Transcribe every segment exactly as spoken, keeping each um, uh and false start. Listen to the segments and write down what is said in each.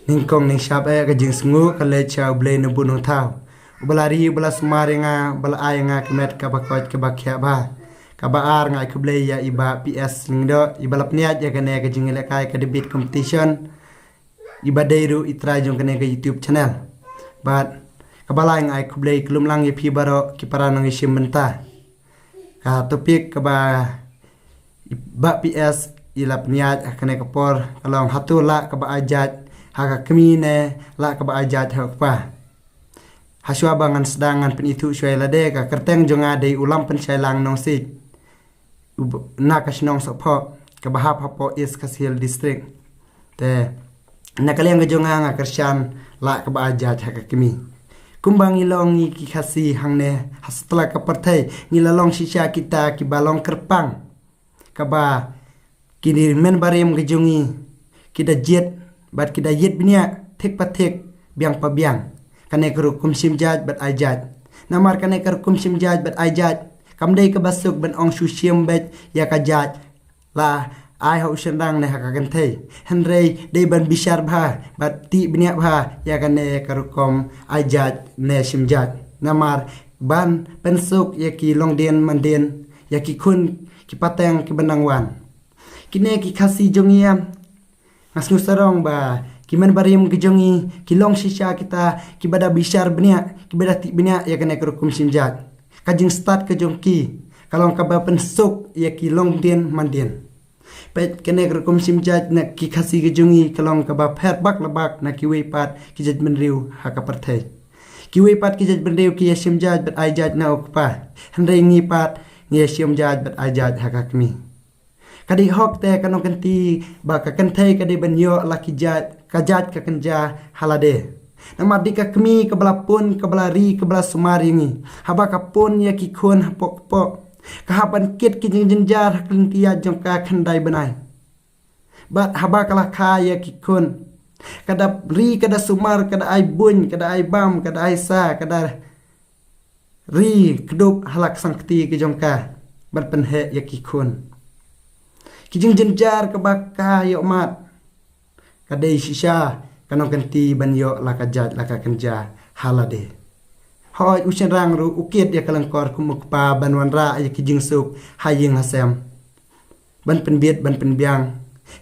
Nyngkong nyngshap eh ka jingsngew ka leit sha U Blei Nongbuh Nongthaw, uba la ri, uba la sumar ïa nga, uba la ai ïa nga ka met kaba koit kaba khiah bha. Kaba ar, nga ai khublei ïa i Bah P S Lyngdoh, iba la pynïaid ïa kane ka jingïalehkai ka debate competition, iba dei ruh i trai jong kane ka YouTube channel. Bad kaba lai, nga ai khublei khlem lang ïa phi baroh ki para nongïashim bynta. Ka topic kaba i Bah P S i la pynïaid ha kane ka por ka long: Hato lah kaba ai jait ha ka kmie ne lah kaba ai jait ha u kpa? Hashwa ba ngan sdang, ngan pynithuh shwa ïa lade, ka kyrteng jong nga dei u Lampynshailang Nongsiej, u b-, na ka shnong Sohphoh, kaba hap hapoh East Khasi Hills District. Te na ka liang ka jong nga, nga kyrshan lah kaba ai jait ha ka kmie. Kumba ngi long ngi ki Khasi hangne ha satlak ka pyrthei, ngi la long shisha kita kiba long kyrpang, kaba ki hynmen barim ka jong ngi ki da jied bad ki da ïit bniah thik pa thik, biang pa biang, kane ka rukom shim jait bad ai jait. Namar kane ka rukom shim jait bad ai jait kam dei kaba suk ban ong shu shim beit ïa ka jait la ai ha u shynrang ne ha ka kynthei, hynrei dei ban bishar bha bad tih bniah bha ïa kane ka rukom ai jait ne shim jait. Namar ban pynsuk ïa ki longdien mandien, ïa ki khun ki pateng kiba nang wan. Kine ki Khasi jong ngi, nga sngew sarong ba ki hynmen barim ki jong ngi ki long shisha kita kiba da bishar bniah, kiba da tih bniah ïa kane ka rukom shim jait. Ka jingstad ka jong ki ka long kaba pynsuk ïa ki longdien mandien. Peit, kane ka rukom shim jait na ki Khasi ki jong ngi ka long kaba pher bak la bak na kiwei pat ki jaitbynriew ha ka pyrthei. Kiwei pat ki jaitbynriew ki ïa shim jait bad ai jait na u kpa, hynrei ngi pat ngi ïa shim jait bad ai jait ha ka kmie. Ka dei hok te ka nongkynti ba ka kynthei ka dei ban ïoh la ki jait, ka jait ka kynja ha lade. Namar dei ka kmie kaba la pun, kaba la ri, kaba la sumar ïa ngi. Haba ka pun ïa ki khun hapoh kpoh, ka hap ban kit ki jingjynjar ha ka lynti ïaid jong ka khyndai bnai. Bad haba ka la kha ïa ki khun, ka da ri, ka da sumar, ka da ai buiñ, ka da ai bam, ka da ai sa, ka da ri kdup ha la ka sangkti ka jong ka ban pynheh ïa ki khun. Ki jingjynjar kaba ka ïoh mad ka dei shisha ka nongkynti ban ïoh la ka jait la ka kynja ha lade. Hooid, u shynrang ruh u kit ïa ka lyngkor kum u kpa ban wanrah ïa ki jingsuk ha ïing ha sem, ban pynbit ban pynbiang.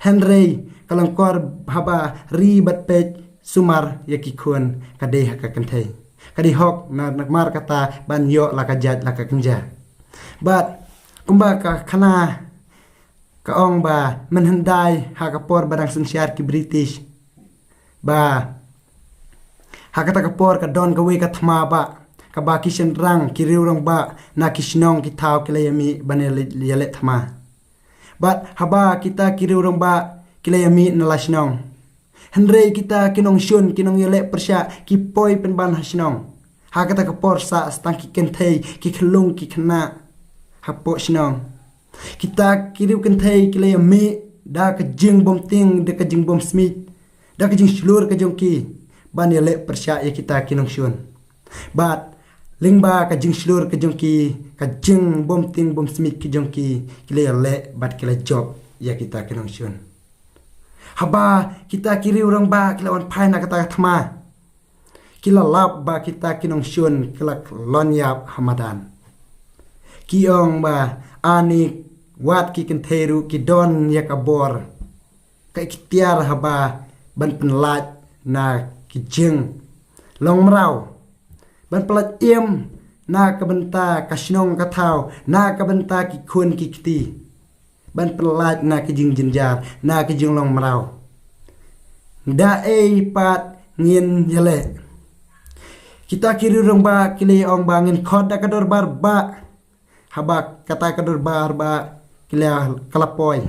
Hynrei ka lyngkor haba ri bad peit sumar ïa ki khun ka dei ha ka kynthei. Ka dei hok na, namar kata ban ïoh la ka jait la ka kynja. Bad kumba ka khana ka ong ba mynhyndai ha ka por ba dang synshar ki British, ba ha kata ka por ka don kawei ka thma ba, kaba ki shynrang, ki riew rangbah na ki shnong ki thaw ki la ïa mih ban ïa le-, ïaleh thma. Bad haba kita ki riew rangbah ki la ïa mih na la shnong, hynrei kita ki nongshun, ki nongïaleh pyrshah ki poi pynban ha shnong. Ha kata ka por sah sa tang ki kynthei, ki khyllung, ki khynnah hapoh shnong. Kita ki riew kynthei ki la ïa mih da ka jingbymtieng, da ka jingbymsmiej, da ka jingshlur ka jong ki ban ïaleh pyrshah ïa kita ki nongshun. Bad lyngba ka jingshlur ka jong ki, ka jingbymtieng bymsmiej ka jong ki, ki la ïaleh bad ki la jop ïa kita ki nongshun. Haba kita ki riew rangbah ki la wan phai na kata ka thma, ki la lap ba kita ki nongshun ki la lon ïap ha madan. Ki ong ba ani wat ki kynthei ruh ki don ïa ka bor, ka iktiar haba ban pynlait na ki jinglong mraw, ban pynlait im na ka bynta ka shnong ka thaw, na ka bynta ki khun ki kti, ban pynlait na ki jingjynjar, na ki jinglong mraw. Da ei pat ngin ïaleh? Kita ki riew rangbah ki la ong ba ngin khot da ka dorbar bah. Haba kata ka dorbar bah ki la, ka la poi,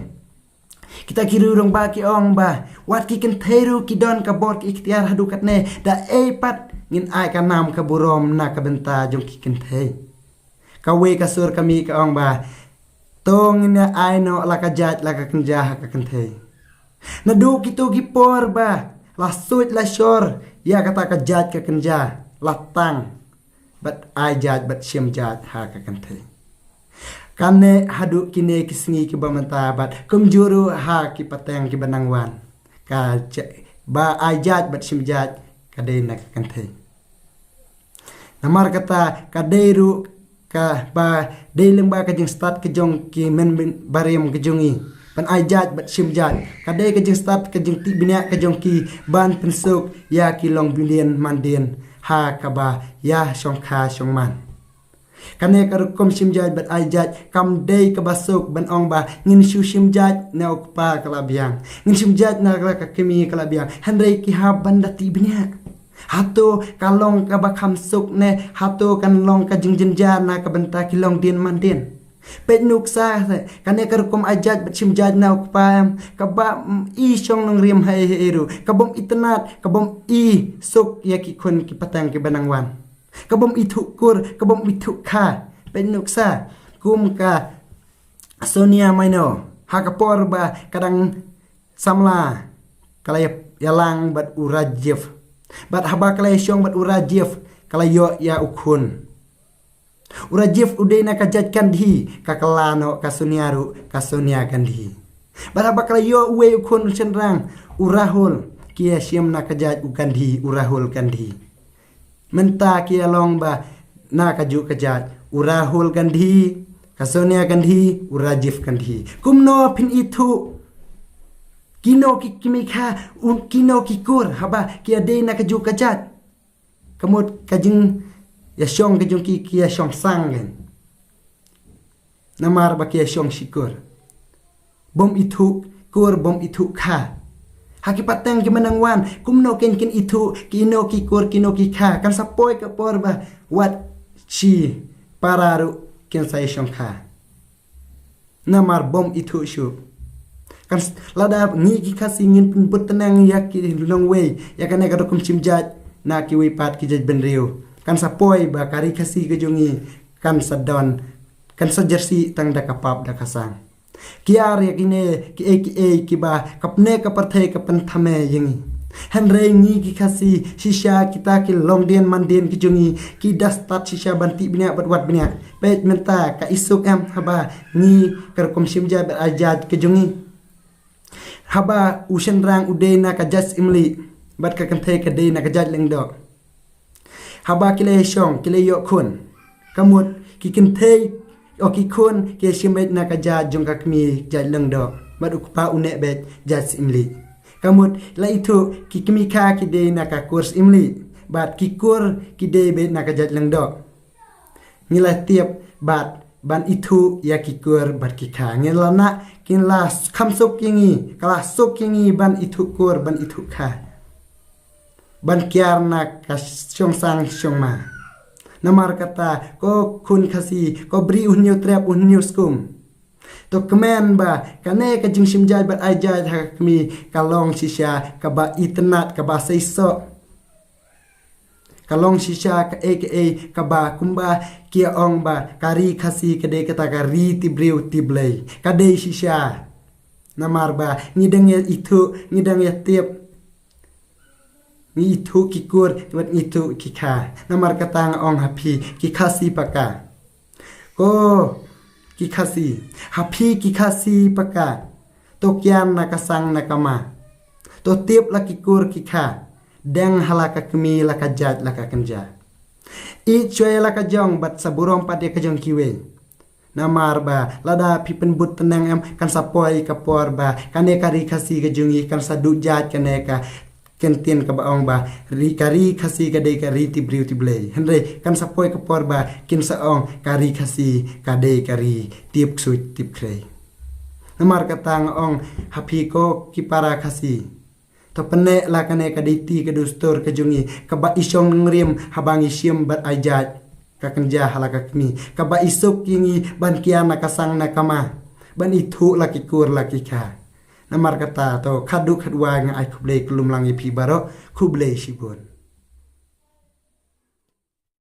kita ki riew rangbah ki ong ba wat ki kynthei ruh ki don ka bor, ka iktiar haduh katne, da ei pat ngin ai ka nam ka burom na ka bynta jong ki kynthei? Kawei ka sur ka mih ka ong ba to ngin ïa ai noh la ka jait la ka kynja ha ka kynthei. Naduh kito ki por ba la suit la shor ïa kata ka jait ka kynja, la tang bad ai jait bad shim jait ha ka kynthei. Kane haduh kine ki sngi kiba mynta bad kumjuh ruh ha ki pateng kiba nang wan, ka ja-, ba ai jait bad shim jait ka dei na ka kynthei. Namar kata ka dei ruh kaba dei lyngba ka jingstad ka jong ki hynmen barim ka jong ngi ban ai jait bad shim jait. Ka dei ka jingstad ka jingtih bniah ka jong ki ban pynsuk ïa ki longdien mandien ha kaba ïa shongkha shongman. Kane ka rukom shim jait bad ai jait kam dei kaba suk ban ong ba ngin shu shim jait na u kpa ka la biang, ngin shim jait na ka kmie ka la biang. Hynrei ki hap ban da tih bniah. Hato ka long kaba kham suk ne hato kan long ka jingjynjar na ka bynta ki longdien mandien? Peit nuksa, kane ka rukom ai jait bad shim jait na u kpa em, kaba, mm, i shong nongrim ha ei ha ei ruh, ka bym itynnad, ka bym i suk ïa ki khun ki pateng kiba nang wan, ka bym ithuh kur, ka bym ithuh kha. Peit nuksa kum ka Sonia Maino, ha ka por ba ka dang samla ka la ïa-, ïalang bad u Rajiv. Bad haba ka la ïashong bad u Rajiv ka la ïoh ïa u khun. U Rajiv u dei na ka jait Gandhi, ka kylla noh ka Sonia ruh ka Sonia Gandhi. Bad haba ka la ïoh uwei u khun u shynrang, u Rahul, ki ïashim na ka jait u Gandhi, u Rahul Gandhi. Mynta ki ïa long ba na kajuh ka jait, u Rahul Gandhi, ka Sonia Gandhi, u Rajiv Gandhi. Kumno phin ithuh kino ki kmie kha, u-, kino ki kur, haba ki ïa dei na kajuh ka jait? Ka mut ka jingïashong ka jong ki, ki ïashong sang kein. Namar ba ki ïashong shi kur. Bym ithuh kur, bym ithuh kha. Ha ki pateng kiba nang wan, kumno kein kin ithuh kino ki kur, kino ki kha? Kan sa poi ka por ba wat shi para ruh kin sa ïashong kha. Namar bym ithuh shuh. Kan s-, lada ngi ki Khasi ngin pynbud tneng ïa ki nongwei, ïa kane ka rukom shim jait na kiwei pat ki jait bynriew, kan sa poi ba ka ri Khasi ka jong ngi kan sa don, kan sa jyrsieh tang da ka pap da ka sang. Kiar ïa kine kiei kiei kiba kane ka pyrthei ka pynthame ïa ngi. Hynrei ngi ki Khasi, shisha kita ki longdien mandien ki jong ngi ki da stad shisha ban tih bniah bad wad bniah. Peit mynta ka isuk em haba ngi ka rukom shim jait bad ai jait ka jong ngi. Haba u shynrang u dei na ka jait Syiemlieh bad ka kynthei ka dei na ka jait Lyngdoh. Haba ki la ïashong, ki la ïoh khun, ka mut ki kynthei, o, ki khun ki ïashim beit na ka jait jong ka kmie, jait Lyngdoh, bad u kpa u neh beit jait Syiemlieh. Ka mut la ithuh ki kmie kha ki dei na ka kur Syiemlieh bad ki kur ki dei beit na ka jait Lyngdoh. Ngi la tip bad ban ithuh ïa ki kur bad ki kha. Ngi la, na kin la kham suk ïa ngi, ka la suk ïa ngi ban ithuh kur, ban ithuh kha, ban kiar na ka shong sang shong ma. Namar kata, ko khun Khasi, ko briew u hynñiew trep u hynñiew skum, to kmen ba kane ka jingshim jait bad ai jait ha ka kmie ka long shisha kaba itynnad, kaba seisoh. Ka long shisha kaei kaei kaba kumba ki ong ba ka ri Khasi ka dei kata ka ri tip briew tip Blei. Ka dei shisha. Namar ba ngi dang ïa ithuh, ngi dang ïa tip, ngi ithuh ki kur, wat ngi ithuh ki kha. Namar kata nga ong ha phi ki Khasi paka, ko ki Khasi, ha phi ki Khasi paka, to kiar na ka sang na ka ma. To tip la ki kur ki kha, deng ha la ka kmie, la ka jait, la ka kynja. Ïeit shuwa la ka jong bad sa burom pat ïa ka jong kiwei. Namar ba lada phi pynbud tneng em, kan sa poi ka por ba kane ka ri Khasi ka jong ngi kan sa duh jait kane ka kyntien kaba ong ba ri, ka ri Khasi ka dei ka ri tip briew tip Blei. Hynrei kan sa poi ka por ba kin sa ong ka ri Khasi ka dei ka ri tip ksuid tip khrei. Namar kata nga ong ha phi ko ki para Khasi, to pynneh la kane ka riti ka dustur ka jong ngi kaba i shong nongrim haba ngi shim bad ai jait, ka kynja ha la ka kmie, kaba i suk ïa ngi ban kiar na ka sang na ka ma, ban ithuh la ki kur la ki kha. Namar kata to khadduh khadwai nga ai khublei khlem lang ïa phi baroh, khublei shibun.